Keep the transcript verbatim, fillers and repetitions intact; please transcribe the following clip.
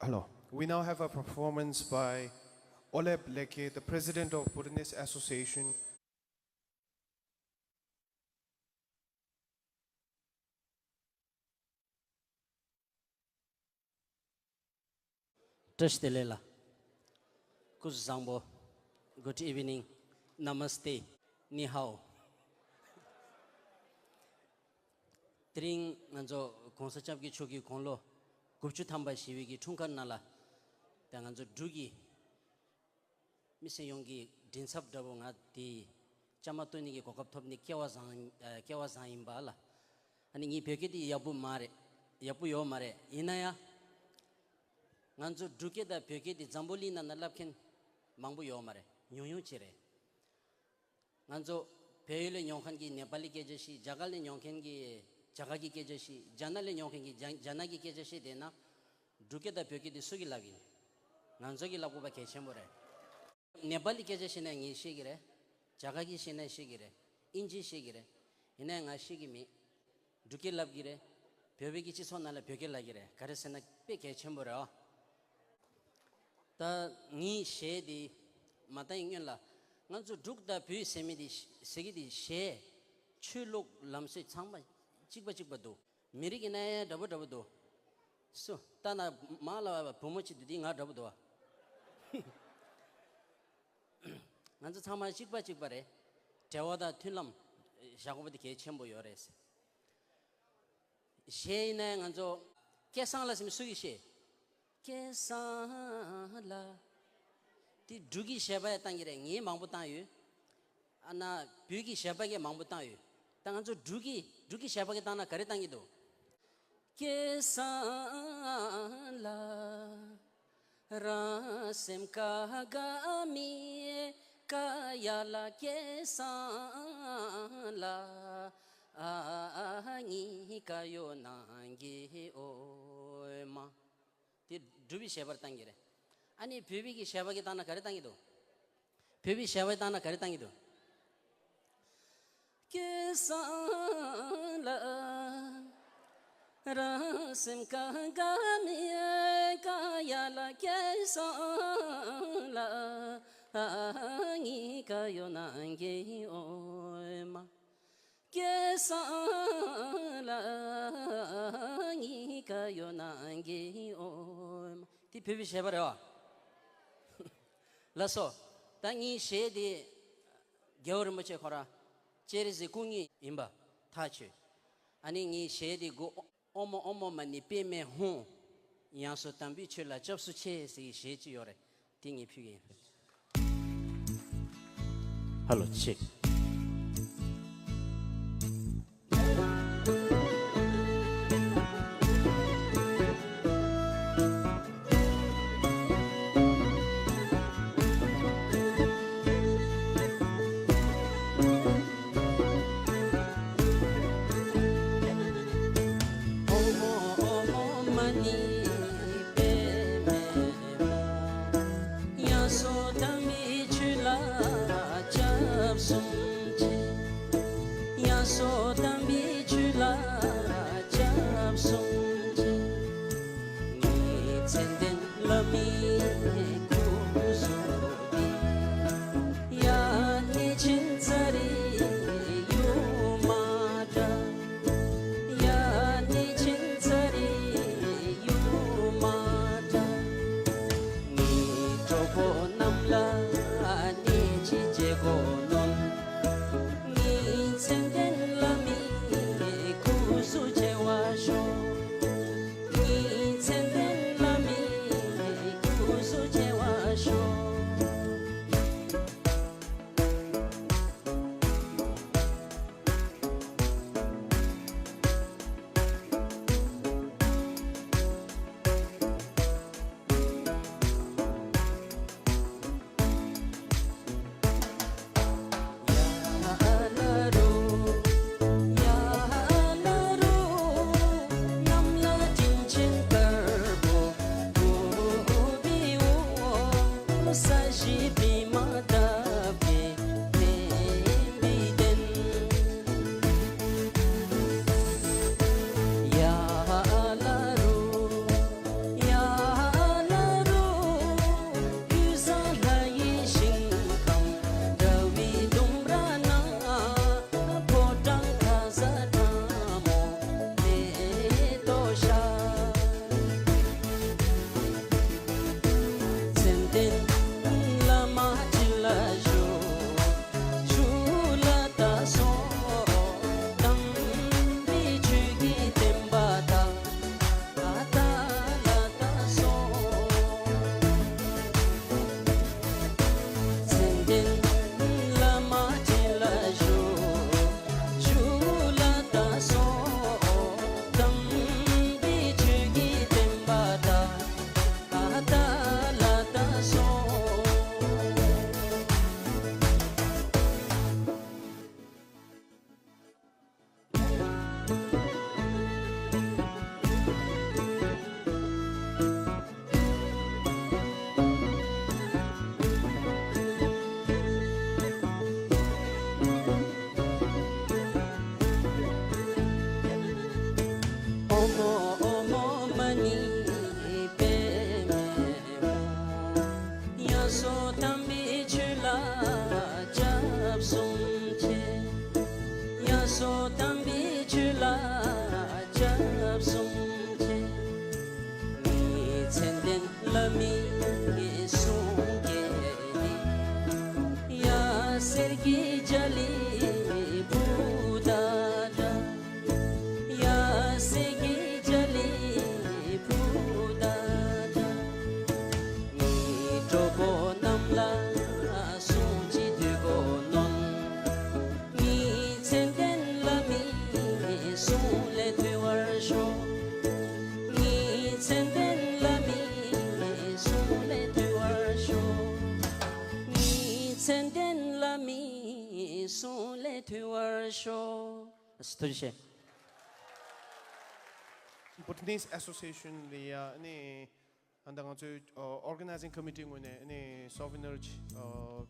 Hello. We now have a performance by Olep Leke, the president of Bhutanese Association. བཀྲ་ཤིས་བདེ་ལེགས་ལ། སྐུ་གཟུགས་བཟང་པོ། Good evening. Namaste. Ni hao. དེ་རིང་ང་ཚོ་༸གོང་ས་༸སྐྱབས་མགོན་མཆོག་གི་དགུང་ལོ་དགུ་བཅུ་ཐམ་པ་བཞེས་པའི་གི་འཁྲུངས་སྐར་ནང་ལ། ད་ང་ཚོ་འབྲུག་གི་མི་སེར་ཡོངས་ཀྱི་མགྲིན་ཚབ་འདྲ་པོ་ང་དེ་བཅའ་མར་གཏོགས་ནི་གི་གོ་སྐབས་ཐོབ་ནི་སྐལ་བ་བཟང་སྐལ་བ་བཟང་ཡིན་པ་ལ། ཨ་ནི་ངའི་བོད་སྐད་དེ་ཡག་པོ་མ་རེད། ཡག་པོ་ཡོད་མ་རེད། ཡིན་ན་ཡང་ང་ཚོ་འབྲུག་སྐད་དང་བོད་སྐད་དེ་འཛམ་བུ་གླིང་ནང་ན་བསླབ་མཁན་མང་པོ་ཡོད་མ་རེད། ཉུང་ཉུང་ཅིག་རེད། ང་ཚོ་བལ་ཡུལ་ལ་ཡོང་མཁན་གྱི་ནེ་པ་ལི་སྐད་ཆ་ཤེས། རྒྱ་གར་ལ་ཡོང་མཁན་གྱི་རྒྱ་གར་གྱི་སྐད་ཆ་ཤེས། རྒྱ་ནག་ལ་ཡོང་མཁན་གྱི་རྒྱ་རྒྱ་ནག་གི་སྐད་ཆ་ཤེས། དེ་ན་འབྲུག་སྐད་དང་བོད་སྐད་དེ་སུ་གིས་བསླབ་ཀྱི་ཡིན། ང་ཚོ་གིས་བསླབ་དགོས་པ་གལ་ཆེན་པོ་རེད། ནེ་པ་ལི་སྐད་ཆ་ཤེས་ན་ངས་ཤེས་ཀྱི་རེད། རྒྱ་གར་གྱི་ཤེས་ན་ཤེས་ཀྱི་རེད། དབྱིན་ཇི་ཤེས་ཀྱི་རེད། ཡིན་ནའི་ང་ཤེས་ཀྱི་མེད། འབྲུག་སྐད་བསླབ་ཀྱི་རེད། བོད་པའི་གི་སྤྱི་ཚོགས་ནང་ལ་བོད་སྐད་བསླབ་ཀྱི་རེད། ག་རེ་ཟེར་ན་དཔེ་གལ་ཆེན་པོ་རེད་ཨ། ད་ངའི་གཞས་འདི་མ་བཏང་ཡི་སྔོན་ལ། ང་ཚོ་འབྲུག་དང་བོད་ཟེར་མི་འདི་ཟེར་གི་འདི་གཞས། ཆོས་ལུགས། ལམ་སྲོལ་ཚང་མ་གཅིག་པ་གཅིག་པ་འདུག་མི་རིགས་ཡིན་ན་ཡང་འདྲ་པོ་འདྲ་པོ་འདུག་སུ་ལྟ་ན་མ་ལ་བ་བུ་མོ་གཅིག་འདུག་འདི་ང་འདྲ་པོ་འདུག་ཨ། ང་ཚོ་ཚང་མ་གཅིག་པ་གཅིག་པ་རེད། འབྲེལ་བ་དང་མཐུན་ལམ་བཞག་དགོས་པ་དེ་གལ་ཆེན་པོ་ཡོད་རེད། གཞས་ཡིན་ན་ང་ཚོ་སྐལ་བཟང་ལགས་ཟེར་མི་སུ་གིས་ཤེས། སྐལ་བཟང་ལགས། དེ་འབྲུག་གི་གཞས་པ་ཡང་བཏང་གི་རེད། ངས་མང་པོ་བཏང་ཡོད། ཨ་ན་བོད་ཀྱི་གཞས་པ་གིས་མང་པོ་བཏང་ཡོད། ད་ང་ཚོ་འབྲུག་གི་འབྲུག་གི་གཞས་པ་གིས་བཏང་ན་ག་རེ་བཏང་གི་འདུག་སྐལ་བཟང་ལགས། རང་སེམས་ཀ་དགའ་མི་ཀ་ཡ་ལ་སྐལ་བཟང་ལགས། ཨ་ནི་ཀ་ཡོད་ནང་གི་འོ་མ། དེ་འབྲུག་པའི་གཞས་པར་བཏང་གི་རེད། ཨ་ནི་བོད་པའི་གི་གཞས་པ་གིས་བཏང་ན་ག་རེ་བཏང་གི་འདུག་བོད་པའི་གཞས་པ་གིས་བཏང་ན་ག་རེ་བཏང་གི་འདུག་སྐལ་བཟང་ལགས། རང་སེམས་ཀ་དགའ་མི་ཀ་ཡ་ལ་སྐལ་བཟང་ལགས། ཨ་ནི་ཀ་ཡོད་ནང་གི་འོ་མ། སྐལ་བཟང་ལགས། ཨ་ནི་ཀ་ཡོད་ནང་གི་འོ་མ། དེ་བོད་པའི་གཞས་པ་རེད་བ། ལགས་སོ། ད་ངའི་གཞས་དེ་རྒྱལ་བ་རིན་པོ་ཆེ་ཁོ་རང་སྤྱན་རས་གཟིགས་སྐུ་དངོས་ཡིན་པ་ཐག་ཆོད། ཨ་ནི་ངའི་གཞས་དེ་མགོ་ཨོ་མོ་ཨོ་མོ་མ་ཎི་པདྨེ་ཧཱུྃ། ཡང་སོ་དམ་པའི་ཆོས་ལ་སྐྱབས་སུ་མཆི་ཟེར་གྱི་གཞས་ཅིག་ཡོད་རེད། དེ་ངས་ཕུལ་གྱི་ཡིན། ཧ་ལོ་ཆེ། ཡང་སོ་དམ་པའི་ཆོས་ལ་སྐྱབས་སུ་མཆི། ཡང་སོ་དམ་པའི་ཆོས་ལ་སྐྱབས་སུ་མཆི། ངའི་མཚན་ལྡན་བླ་མའི་སྐུ་གཟུགས་འདི། ཡ་ནི་ཆིན་ཚ་རི་ཡུ་མ་ཏྲ། ཡ་ནི་ཆིན་ཚ་རི་ཡུ་མ་ཏྲ། ངའི་གྲོགས་པོ་རྣམས་ལ་ནི་ཅི་བྱེད་དགོས་ནོན། ངའི་མཚན་ལྡན་བླ་མའི་སྐུ་གཟུགས་མཇལ་བར་ཤོག་ངའི་མཚན་ལྡན་བླ་མའི་སྐུ་གཟུགས་མཇལ་བར་ཤོག་བླ་མའི་གསུང་གི་ཡ་སེར་གྱི་རྒྱ་ལི་བུ་ད་ད། ཡ་སེར་གྱི་རྒྱ་ལི་བུ་ད་ད། ངའི་གྲོགས་པོ་རྣམས་ལ་གསུང་ཅི་དུས་གོ་ནོན། ངའི་མཚན་ལྡན་བླ་མའི་གསུང་ལས་ཐོས་པར་ཤོག་ངའི་མཚན་ལྡན་བླ་མའི་གསུང་ལས་ཐོས་པར་ཤོག་ངའི་མཚན་ལྡན་བླ་མའི་གསུང་ལས་ཐོས་པར་ཤོག་ཐུགས་རྗེ་ཆེ། Bhutanese Association ལ་ཡ་ནི་ཨ་ད་ང་ཚོའི་ཨོ་Organizing Committee ངོས་ནས་ནི་Souvenir ཅིག་ཨོ་